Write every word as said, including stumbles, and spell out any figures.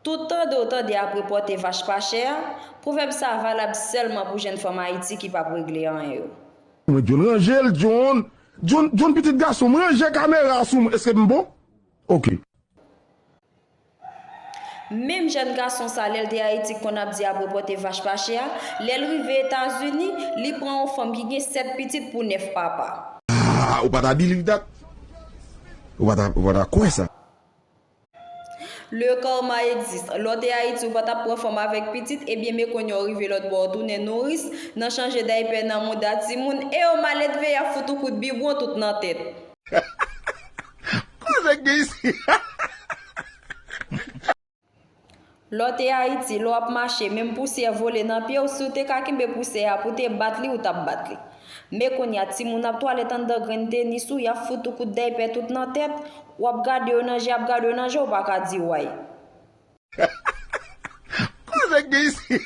Tout tande w tande apre pòte vach pa chè a, pwovèb sa a valab sèlman pou jèn fanm Ayiti ki p ap regle anyen yo. Mwen John ranje l, John. John, John pitit gason m, ranje kamera a sou mwen. Èske m bon? Ok. Menm jèn gason sa lè l te Ayiti k konn ap di apre pòte vach pa chè a, lè l rive Etazini, li pran yon fanm ki gen sèt pitit pou nèf papa. Ah, ou pa ta believe that? Ou pa ta, ou pa ta kwè sa? Le karma existe. Lè w te Ayiti ou pa t ap pran fanm avèk pitit, ebyen men kounye a w rive lòtbò w tounen nouris, nan chanje daypè nan mouda timoun, e yo maledve y ap fout ou kout bibwon tout nan tèt. Koze k gen isi? Lè w te Ayiti, lè w ap mache, menm pousyè vole nan pye w, si w te ka kenbe pousyè a pou te bat li, ou t ap bat li. Men kounye a, timoun ap twalèt anndan grenn tenis ou, y ap fout ou kout daypè tout nan tèt, w ap gade yo nan je, y ap gade w nan je, w pa ka di way. Koze k gen isi?